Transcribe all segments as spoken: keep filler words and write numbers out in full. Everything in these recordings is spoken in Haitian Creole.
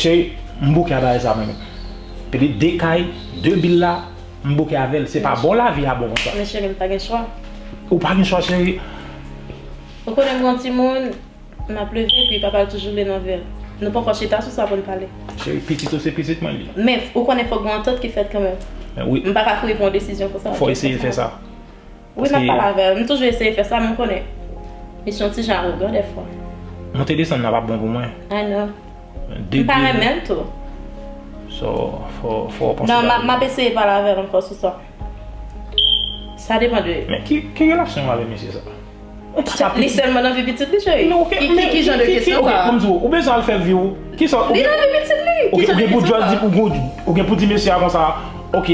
Cheri, m bouke a bagay sa mwen menm. Pede de kay, de bil la, m bouke avè l. Se pa bon lavi a bon konsa. Men cheri, m pa gen chwa. Ou pa gen chwa, cheri. Ou konnen m gen yon timoun, m ap leve, epi papa l toujou vle nan vè l. Nou poko chita sou sa pou n pale. Cheri, pitit ou se pitit mwen li. Men, ou konnen fòk gen yon antant ki fèt kanmenm. Men wi. M pa ka kouri pran yon desizyon konsa. Fò eseye fè sa. Wi, m ap pale avè l. M toujou eseye fè sa, men m konnen misye yon ti jan awogan dèfwa. Monte desann nan p ap bon pou mwen. I know. M pa renmen l tou. So, fò, fò w panse. Non, m ap, m ap eseye pale avè l ankò sou sa. Sa depann de. Men ki, ki relasyon w avè mesye sa? Li sèlman nan vi pitit li, cheri. Ki, ki, ki jan de kesyon sa? Ok, ban m di w, ou bezwen al fè vi w. Kisa, li nan vi pitit li. Ki jan de kesyon sa? Ou gen pou just di, ou gen, ou gen pou di mesye a konsa, ok,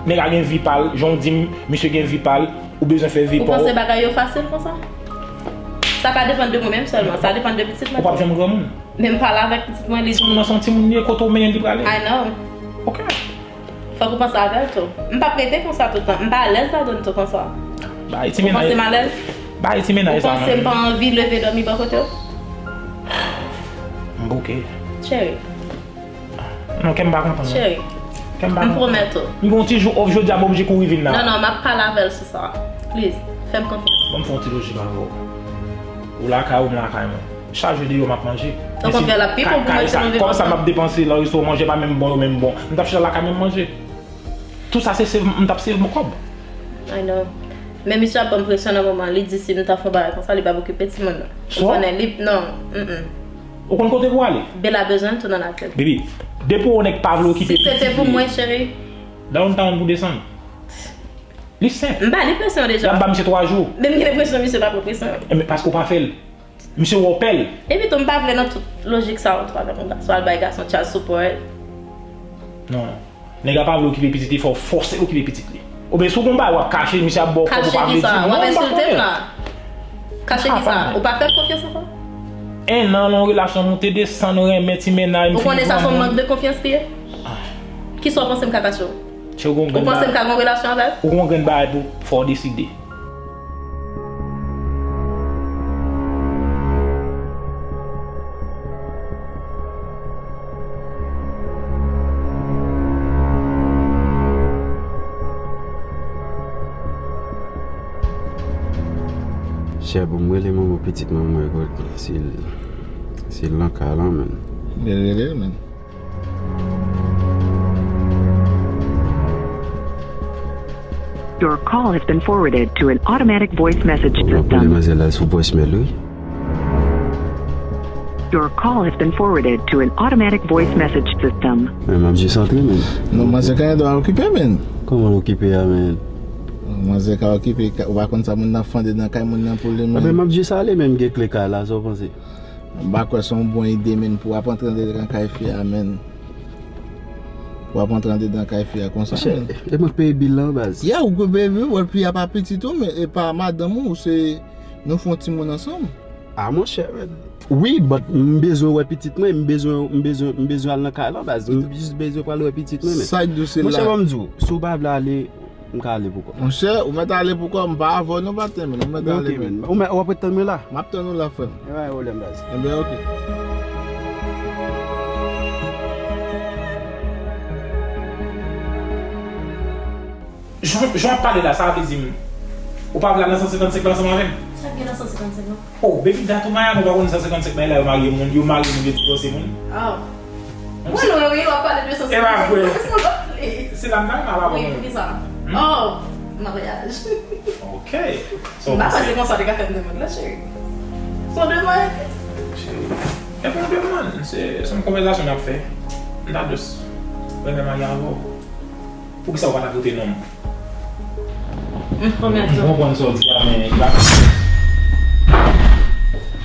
nèg la gen vi pa l, jan w di m, misye gen vi pa l, ou bezwen fè vi pa w. Ou panse bagay yo fasil konsa? Sa pa depann de mwen menm sèlman, sa depann de pitit mwen tou. Ou p ap janm granmoun. Men m pale avèk pitit mwen, li di. Timoun nan se yon timoun li ye, kote w mennen li prale? I know. Ok. Fòk ou panse avè l tou. M p ap rete konsa tout tan. M pa alèz ladan l tou konsa. Bay ti mennaj. Ou panse m alèz? Bay ti mennaj sa, man. Ou panse m pa anvi leve dòmi bò kote w? M bouke. Cheri. Non, kè m pa kontan, non. Cheri. Kè m pa kontan. M pwomèt ou. M gen yon ti jou off jodi a, m oblije kouri vin la. Non, non, m ap pale avè l sou sa. Please, fè m konfyans. Ban m fè yon ti lojik avè w. Ou lakay ou, m lakay mwen. Chak jou deyò m ap manje. Okontrè, l ap pi bon pou mwen si nou viv ansanm. Kòb sa m ap depanse nan restoran manje pa menm bon, yo menm bon. M t ap chita lakay mwen manje. Tout sa se save, m t ap save mwen kòb. I know. Men misye ap ban m presyon nan moman. Li di si m ta fè yon bagay konsa, li p ap okipe timoun nan. Ou konnen, li, non, mm, mm. Ou konn kote pou ale? Bella bezwen l tou nan lavi l. Baby, depi w nèg pa vle okipe pitit li. Si se te pou mwen, cheri. Downtown pou desann. Li senp. M ba li presyon deja. Y ap ba misye twa jou. Men m gen enpresyon misye pa pran presyon. Enben, paske w pa fè l. Misye wè w pè l. Epi tou, m pa vle nan tout lojik sa yo tou avèk yon gason. Al bay gason child support. Non. Nèg la pa vle okipe pitit li, fò w fòse l okipe pitit li. Oubyen si w gon bagay w ap kache, misye ap ba w kòb ou pa vle di. Kache kisa? W ap ensilte m la. Kache kisa? Ou pa fè m konfyans ankò? En an nan yon relasyon, moute desann, renmen ti mennaj, m fin granmoun. Ou konnen sa se yon mank de konfyans li ye? Kisa w panse m ka kache w? Ou panse m ka gen yon relasyon avè l? Ou gon grenn bagay pou fò w deside. Chè, pou m rele manman pitit mwen, mwen, si l, si l nan kay lan, menn. Rele l, menn. Your call has been forwarded to an automatic voice message system. Mwen ap rele manzè la sou voicemail, wi. Your call has been forwarded to an automatic voice message system. Men m ap jis antre, men. Non, manzè ka gen dwa okipe, men. Kòman l okipe a, men? Manzè ka okipe, ou pa konn sa moun nan fè anndan kay moun nan pou li, men. Enben, m ap jis ale, men m gen kle kay la, sa w panse? M pa kwè se yon bon ide, men, pou w ap antre anndan kay fi a, men. Pou w ap antre anndan kay fi a konsa, men. E mwen k peye bil lan, baz. Ya, ou k peye bil, wè, fi a pa pitit ou, men e pa madanm ou, se nou fè yon timoun ansanm. A, monchè, men. Wi, but m bezwen wè pitit mwen, m bezwen, m bezwen, m bezwen al nan kay lan, baz. M jis bezwen pral wè pitit mwen, men. Sa k di w se la. Monchè, ban m di w, si w pa vle ale, m ka ale pou kò m. Monchè, ou mèt ale pou kò w, m pa avè w non, patnè, men, ou mèt ale, men. Ok, men. Ou mèt, w ap ret tann mwen la? M ap tann ou la, frè m. E pa gen pwoblèm, baz. Enben, ok. Jan, jan w ap pale la, sa vle di m, ou pa vle al nan san senkannsenk la ansanm avè m? Sa k gen nan san senkannsenk la? Oh, baby, dat ou marye avè m, ou pa konn san senkannsenk bagay la, yo marye moun, yo marye moun, yo divòse moun. Oh. Mwen, non, wi, w ap pale de san senkannsenk. E pa vre. Se la m ta renmen al avè w. Wi, poukisa? Hmm? Oh, maryaj. Ok. So, m pa panse konsa te ka fè m demann la, cheri. Se yon demann. Cheri, e pa yon demann, se, se yon konvèsasyon n ap fè. M ta just renmen marye avè w. Poukisa ou pa ta pote non m? M konprann sa w di a, men li pa.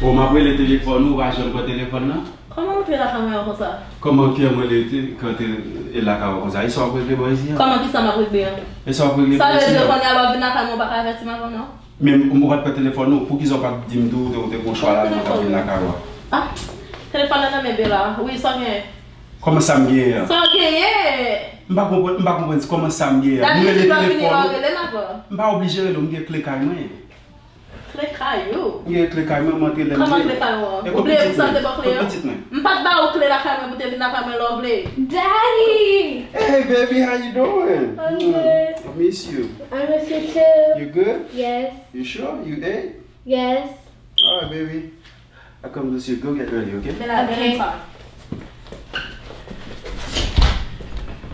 Bon, m ap rele telefòn ou, ou pa janm pran telefòn nan? Kòman w antre lakay mwen an konsa? Kòman kè mwen rete, kè w te lakay ou konsa? E sa w ap regle bò isit an? Kòman kisa m ap regle an? E sa w ap regle bò isit an? Sa vle di kounye a lè w vin lakay mwen, ou pa ka avèti m avan non? Men ou pa t pran telefòn ou, poukisa w pa t di m tou ou te, ou te gon chwa la, ou t ap vin lakay ou a? Ah, telefòn nan nan men Bella. Wi, sa w genyen? Kòman sa m genyen an? Sa w genyen? M pa konprann, m pa konprann kòman sa m genyen an. M rele telefòn ou. M pa oblije rele w, m gen kle kay mwen. Kle kay ou? Ye kle kay mwen, mwen antre lè m vle. Kòman kle kay ou an? Ou bliye pou sa m te ba w kle an? Kot pitit mwen? M pa t ba ou kle lakay mwen pou te vin lakay mwen lè w vle. Daddy! Hey baby, how you doing? I'm good. I miss you. I miss you too. You good? Yes. You sure? You ate? Yes. Alright, baby. I come to see you. Go get ready, okay? Men la, men sa.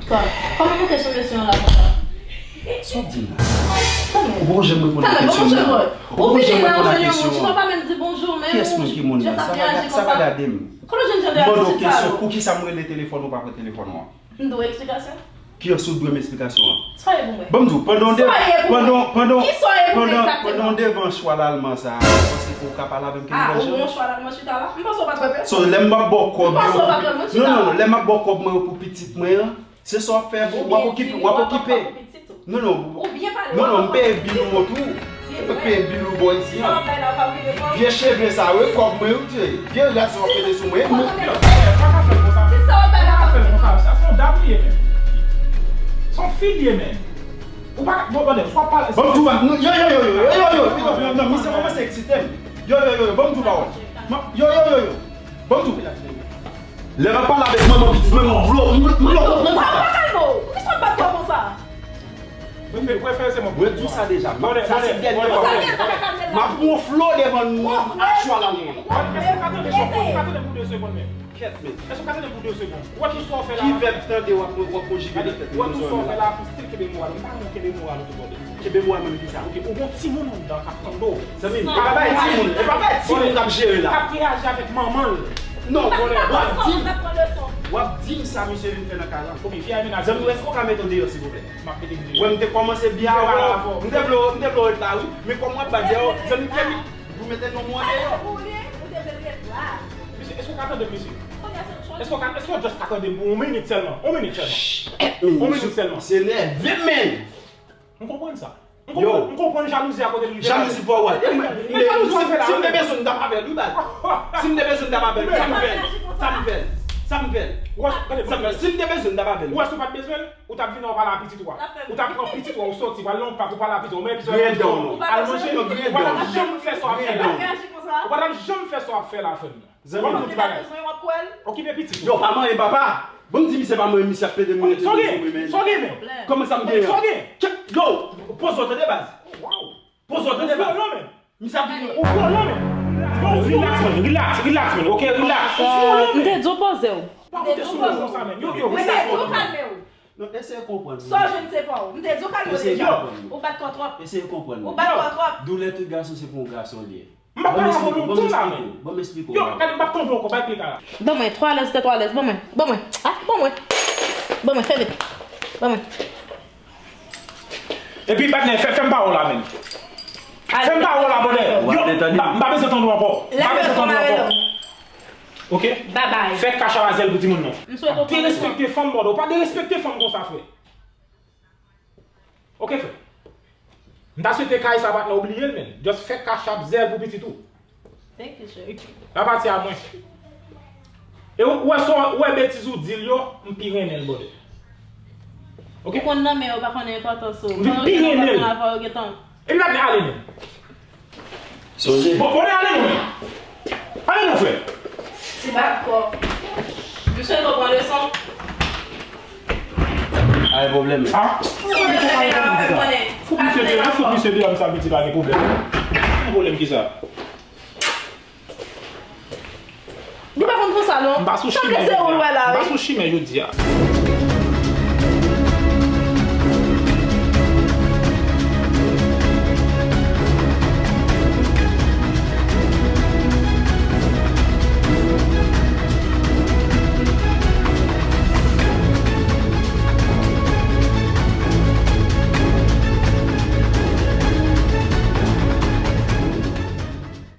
Kòman nou te sou kesyon la konsa? Sa w di m la? Ou poko janm reponn kesyon m nan. Ou poko janm reponn kesyon an. Ou pa menm di bonjou menm. Kiyès moun ki moun nan? Sa pa gade m. Kote w jwenn jan de atitid sa yo? M mande w kesyon, poukisa m rele telefòn ou pa pran telefòn ou an? M dwe eksplikasyon? Kiyès ou dwe m eksplikasyon an? Sa w ye pou mwen? Ban m di w, pandan w de-, pandan, pandan, pandan w devan chwal alman sa a, ou panse ke w ka pale avè m ke m devan je w? Ah, ou gen yon chwal alman chita la? M panse w pa t wè pèsòn. So, lè m ap ba w kòb yo, non, non, non, lè m ap ba w kòb mwen yo pou pitit mwen an, se sa w ap fè, w ap okipe, w ap okipe. Non, non. Ou byen pale. Non, non, m peye bil ou tou. Ou peye bil ou bò isi an. Vye cheve sa yo, e kòb mwen yo, vye, vye rad sa w ap mete sou mwen. Mwen, yo, pa ka fè l konsa. Ti sa w ap bay la. Pa ka fè l konsa. Sa se yon dam li ye menm. Se yon fi li ye menm. Ou pa ka, bon, bon, swa pale. Bon, tou ba, non, yo, yo, yo, non, misye kòmanse eksite m. Yo, yo, yo, yo, ban m tou ba w. Yo, yo, yo, yo. Ban m tou. Lè m ap pale avèk manman pitit mwen, m vlo, m vlo, m vlo, m vlo. Papa, kalme w. Poukisa w ap bat kò konsa? Mwen fè, mwen fè se mwen. Mwen di w sa deja. Sa se dènye fwa. M ap pran yon flo devan nou ak chwal alman. Èske w ka tande chòf mwen? Ou ka tande m pou de segonn menm? Kèt men. Èske w ka tande m pou de segonn? Ou wè tout sa w fè la? Ki vèb tande w ap, w ap konjige nan tèt mwen? Ou wè tout sa w fè la pou stil kenbe moral ou. M pa renmen kenbe moral ou tou bòdè. Kenbe moral mwen ki sa? Ok, ou gon timoun anndan k ap tande w. Zanmi m, e pa bay timoun, e pa bay timoun k ap jere la. K ap reyaji avèk manman l. Non, w ap di m, w ap di m sa misye vin fè nan kay la. Ok, fi a e mennaj. Zanmi m, èske w ka mete w deyò silvouplè? M ap mete m deyò. Wè, m te kòmanse byen avè w. M te vle w, m te vle w ret la wi. Men kòm w ap bat deyò, zanmi m, kenbe, pou mete non mwen deyò. Mesye, èske w ka tande m, mesye? Èske w ka, èske w just ka tande m pou yon minit sèlman? Yon minit sèlman. Yon minit sèlman. Se nève men. M konprann sa. M konprann, m konprann jalouzi a kote l rive. Jalouzi fò wè. E mwen, si m te bezwen m t ap avè l wi baz. Si m te bezwen m t ap avè l. Sa m fè l? Sa m fè l? Sa m fè l? Sa m fè l? Si m te bezwen m t ap avè l. Ou wè si w pa t bezwen l, ou t ap vin la w pale a pitit ou a. Ou t ap pran pitit ou a, ou soti, w al nan yon pak, ou pale a pitit ou a, ou mete pitit ou a al manje, ou pa t ap janm fè sa w ap fè la. Ou pa t ap janm fè sa w ap fè la, frè m. Zanmi m. Ou pa bezwen w ap kwè l. Okipe pitit ou. Yo, pa manyen papa. Bon, m di misye pa manyen, misye ap pede mwen. Sa w gen? Sa w gen menm? Kòman sa m gen an? Sa w gen? Yo, poze w tande baz. Poze w tande baz. Misye ap vini. Ou vyolan menm. Bon, relax man, relax, relax man, ok, relax. M te di w poze w. Pa moute sou mwen konsa menm. Yo, yo, relax man. Non, eseye konprann mwen. Sa w jwenn se pa w. M te di w kalme w deja. Ou bat kò twòp. Eseye konprann mwen. Ou bat kò twòp. Doulè tout gason se pou yon gason li ye. M pa pale avè w lontan la menm. Ban m esplike w. Yo, gade, m p ap tande w ankò, bay kle kay la. Ban mwen, twa lès, twa lès, ban mwen, ban mwen. Ah, ban mwen. Ban mwen, fè vit. Ban mwen. Epi, patnè, fè, fè m pa wè w la menm. Fè m pa wè w la, brother. Yo, m pa, m pa bezwen tande w ankò. M pa bezwen tande w ankò. Ok? Bye bye. Fè kachap a zèl pou timoun nan. M swete w pran leson. Derespekte fanm, brother. Ou pa derespekte fanm konsa, frè. Ok, frè. M ta swete kay sa, patnè, ou bliye l, men. Just fè kachap zèl pou pitit ou. Thank you, sir. Apati a mwen. E ou, ou wè sa, ou wè betiz ou di l yo, m pi renmen l, brother. Ok? Ou konn nan men yo pa konnen enpòtans ou. M vin pi renmen l. Epi patnè ale menm. Sonje. Bon, bon, ale non, men. Ale non, frè. Ti bat kò. Misye nou pran leson. Ay, pwoblèm. Ah? Fou misye deyò, fou misye deyò, m sa vle di pa gen pwoblèm. Gen pwoblèm ki sa? Li pa konn konsa non. M pa sou chimè jodi a. M pa sou chimè jodi a.